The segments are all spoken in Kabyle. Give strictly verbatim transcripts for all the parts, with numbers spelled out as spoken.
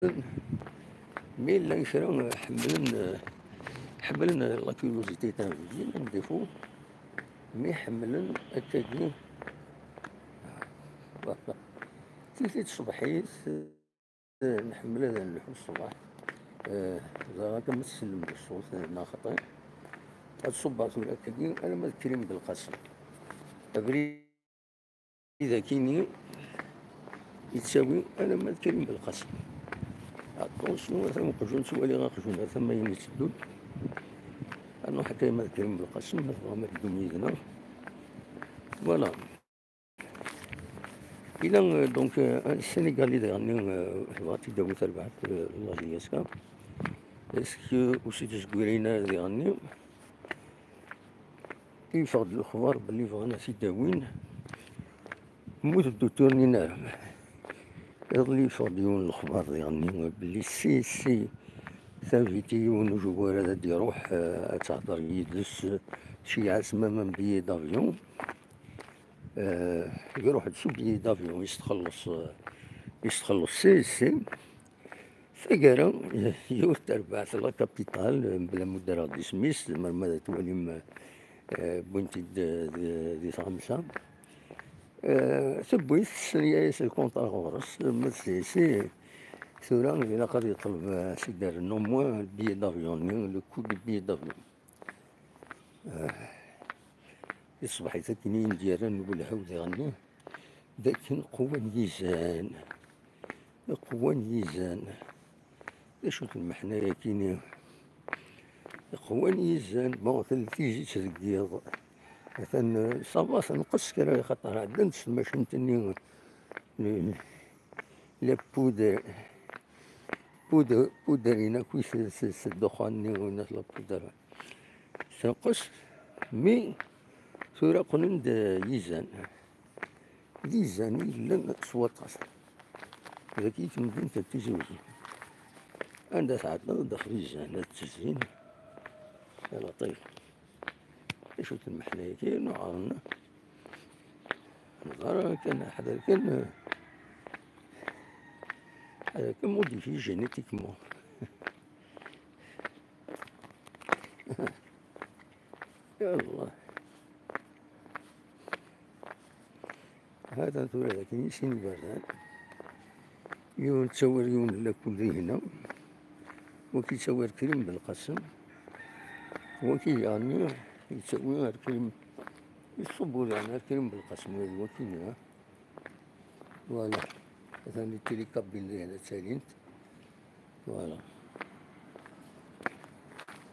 Mi llan kra ḥemmlen, ḥemmlen la curiosité, llan des fois, mi ḥemmlen akkagi. Titi tṣebḥit, nḥemmel ad nelḥu ṣṣbeḥ. Eh, ẓer akka ma tsellem d ṣṣut, eh, neɣ xaṭi. Ad ṣubbeɣ tura akkagi alamma d Krim Belqasem. Abrid akini yettawi alamma d Krim Belqasem. Attention, atan uqjun, ttwaliɣ aqjun, atan ma yini yetteddu-d. Ad nruḥ akka alamma d Krim Belqasem, ma tebɣam ad teddum yid-neɣ. Voilà. Il a, euh, donc, euh, un Sénégalais diɣenni, euh, tebɣa ad t-id-tawi terbaɛt, euh, la J S K. Est-ce que ur s-id-zegwirin ara diɣenni? Yeffeɣ-d lexbar belli bɣan ad t-id-awin. Mmut dduktur-nni n ara. Iḍelli yeffeɣ-d yiwen lexbar diɣenni belli si, si, t'invite yiwen ujugar ad d-iruḥ, euh, ad tehder yid-s, euh, ceyɛes même un billet d'avion. Eh, iruḥ-d s billet d'avion, yestxelleṣ, eh, yestxelleṣ si, si. Taggara, eh, yiwet terbaɛt la capitale, eh, mebla ma ddreɣ-d isem-is, tzemrem ad twalim, eh, wwin-t-id, eh, di, di tɣamsa. Eh, tewwi-t, tesri-as lkunṭra ɣur-s, ma d si, si, tura ilaq ad yeṭleb, eh, s-id-rren au moins billet d'avion-nni, le coût du billet d'avion. Ah, di tṣebḥit akken i yi-d-yerran welhaw diɣenni, d akken qwan yizan, qwan yizan. D acu-t lmeḥna-yakini? Qwan yizan, bon, tella tizit deg yiḍ. Atan, ça va, tenqes kra, xaṭer ɛeddant s tmacint-nni, le, la poudre, poudre, poudre-in akk s, s, s ddexxan-nni, la poudre. Tenqes, mi tura qqnen-d yizan. D izan i yellan s waṭas. Dagi i temdint n Tizi Uzzu. Anda tɛeddaḍ, daxel izan, ad ttezzin. Ya laṭif. Acu-t lmeḥna-yagi? Nuɣaren. Neẓra kan, ḥader kan, ḥader kan modifié génétiquement. Ya Allah. Hatan tura dakken i sin iberdan. Yiwen yettawi yiwen n lakul di hna. Waki yettawi ar Krim Belqasem. Waki yeɛni yettawi ar Krim. Yeṣṣubbu daɣen ar Krim Belqasem, wagi waki-nni, ha? Voilà. Atan les télécabiles di hna ttalint. Voilà.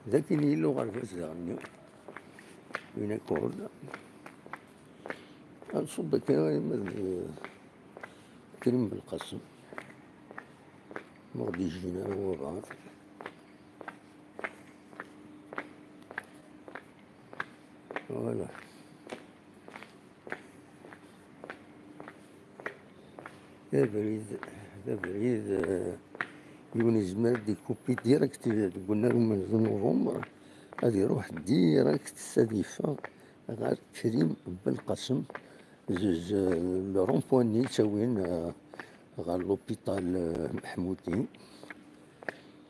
Dakken yella uɣerbaz daɣen-nni. Une école. Ad nṣubb akka arma d Krim Belqasem. Ma ɣ-d-ijin ara wabɛaḍ. Voilà. D abrid, d abrid, eh, yiwen yezmer ad d-ikupi direct deg unnar umenzu n November, ad iruḥ direct, ad yeffeɣ ɣer Krim Belqasem, z-, z-, le rond-point-nni yettawin, eh, ɣer l'hôpital, eh, Meḥmudi.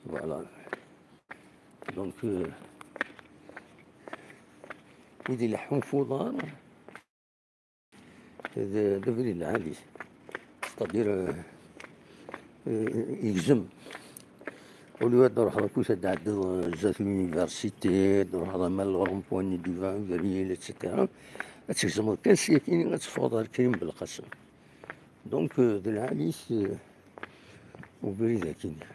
Voilà. Donc, euh, wid ileḥḥun f uḍar, d, d abrid lɛali. C'est-à-dire, euh, euh, yegzem. Au lieu ad d-ruḥeḍ akkit ad d-tɛeddiḍ, euh, zdat l'université, ad d-ruḥeḍ ama le rond-point du vingt avril, et cetera. Ad tgezmeḍ kan syakini, ad teffɣeḍ ar Krim Belqasem. Donc, euh, d lɛali-t, euh, ubrid akini.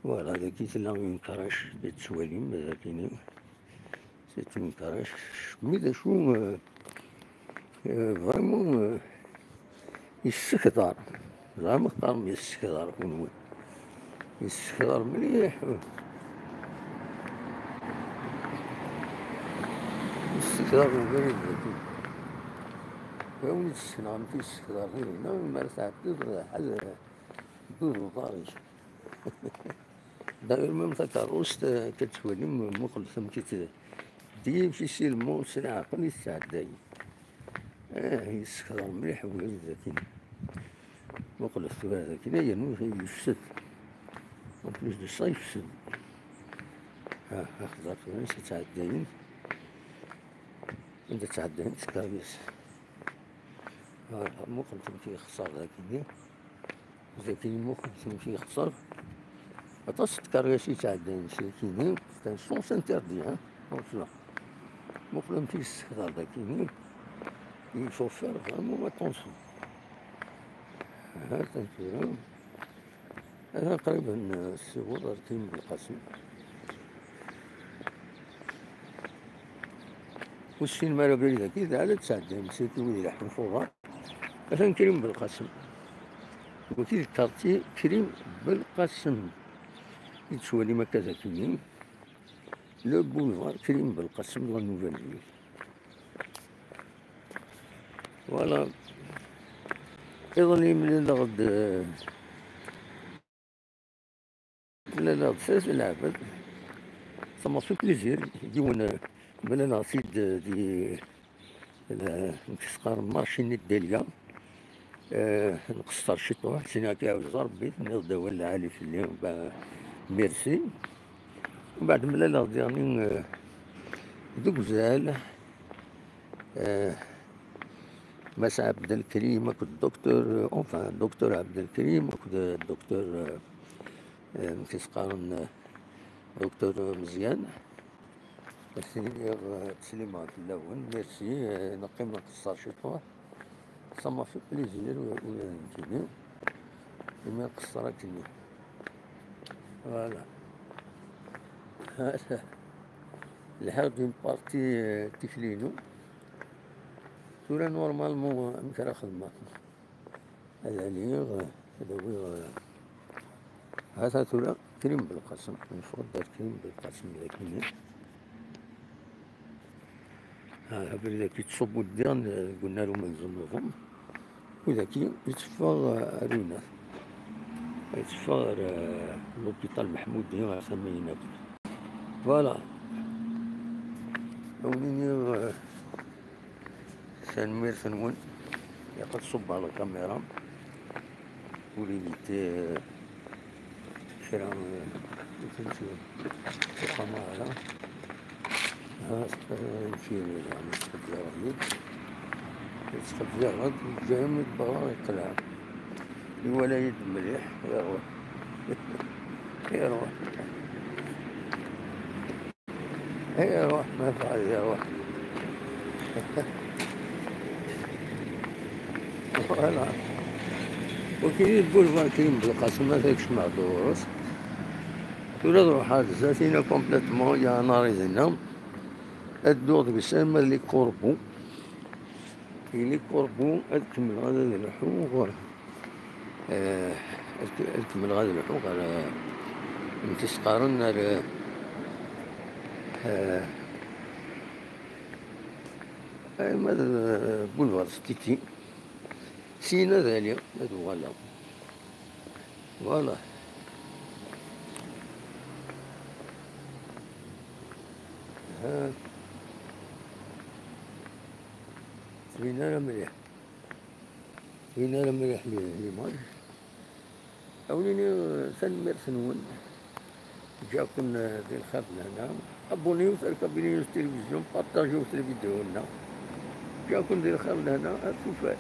Voilà, dagi tella une crèche, la tettwalim, dagini. C'est une crèche. Mais d acu, euh, euh, vraiment, euh, yessekdar. Zɛama teqqarem yessekdar, kunwi. Yessekdar mliḥ. Yessekdar ubrid dagi. Awen-d-ssekneɣ amek yessekdar dinna, mi ara tɛeddiḍ, ḥal, ddu d uḍar-ik. D'ailleurs, même takeṛṛust, eh, akka tettwalim, muqlet amek i tt-, difficilement s leɛqel i tettɛedday. Eh, yessekder mliḥ ubrid akkin. Muqlet tura dagi, yernu yefsed. En plus de ça, yefsed. Ha, axḍer tura, anda ttɛeddayen. Anda ttɛeddayent tkeryas. Ha, muqlet amek yexṣer dagi. Dagi muqlet amek yexṣer. Aṭas n tkeryas i ttɛeddayen s dagi. C'est un sens interdit, hein. Franchement. Muqlet amek yexṣer dagi. Il faut faire vraiment attention. Ha, atan tura. Atan qrib ad nessiweḍ ar Krim Belqasem. Ur ssinen ara abrid-agi, d ala ttɛeddayen msakit wid ileḥḥun f uḍar. Atan Krim Belqasem. Wagi d quartier Krim Belqasem. I tettwalim akka dagi. Le boulevard Krim Belqasem, la nouvelle ville. Voilà. Iḍelli mlaleɣ-d, mlaleɣ-d Sas Lɛebd. Ça m'a fait plaisir. Yiwen, eh, mlaleɣ-t-id, eh, di, eh, amek s-qqaren, marché-nni n Dahlia. Eh, nqeṣṣer ciṭuḥ, sin akka iɛawez Rebbi, tenniḍ-d awal lɛali fell-i, ba, merci. Mbeɛd mlaleɣ diɣen, eh, deg uzal, eh, Mass Abdelkrim akked docteur, enfin, docteur Abdelkrim akked docteur, eh, eh, amek i s-qqaren, eh, docteur Meziane. Ad s-iniɣ, eh, ttsellimeɣ fell-awen, merci, eh, neqqim nqeṣṣer ciṭuḥ. Ça m'a fait plaisir, ula d nekkini, imi nqeṣṣer akkenni. Voilà. Lḥiɣ-d une partie, eh, tikli-inu. Tura, normalement, amek ara xedmeɣ? Ad aliɣ, ad awiɣ, ha-t-a tura Krim Belqasem, neffeɣ-d ar Krim Belqasem dagi. Ha, abrid-agi yettṣubbu-d diɣen deg unnar umagzu n Nuḍember, u dagi yetteffeɣ, eh, ar winat. Yetteffeɣ ar, eh, l'hôpital Meḥmudi, ar tama n At. Voilà. Ad wen-iniɣ, eh, tanemmirt-nwen. Ilaq ad ṣubbeɣ la caméra pour éviter, eh, kra, eh, ur tent-, ur tent-, ur tent-, Ha, eh, amek i, yeɛni, ttqeddireɣ-d. Ttqeddireɣ-d, yeǧǧa-yi-d berra, yeqleɛ. Iwala-yi-d mliḥ, iruḥ. Iruḥ. Iruḥ, ma fɛal, iruḥ. Voilà. Wagi d boulevard Krim Belqasem, ad kecmeɣ-d ɣur-s. Tura ad ruḥeɣ ar zdat-ina complètement, il y a un arrêt dinna. Ad dduɣ deg-s arma d Les Corbeaux. Di Les Corbeaux ad kemmleɣ ad, ad lḥuɣ, eh, ad k-, ad kemmleɣ ad lḥuɣ ɣer, eh, amek i s-qqaren, ar, eh, arma d, eh, boulevard Stiti. Syin ad aliɣ, ad uɣaleɣ. Voilà. Ha. Tbin ara mliḥ. Tbin ara mliḥ li, l'image. Ad wen-iniɣ, eh, tanemmirt-nwen. Ǧǧiɣ-ken, eh, di lxir d lehna. Abonniwt ar Kabylie News Télévision, partagiwt les vidéos-nneɣ. Ǧǧiɣ-ken di lxir d lehna, ar tufat.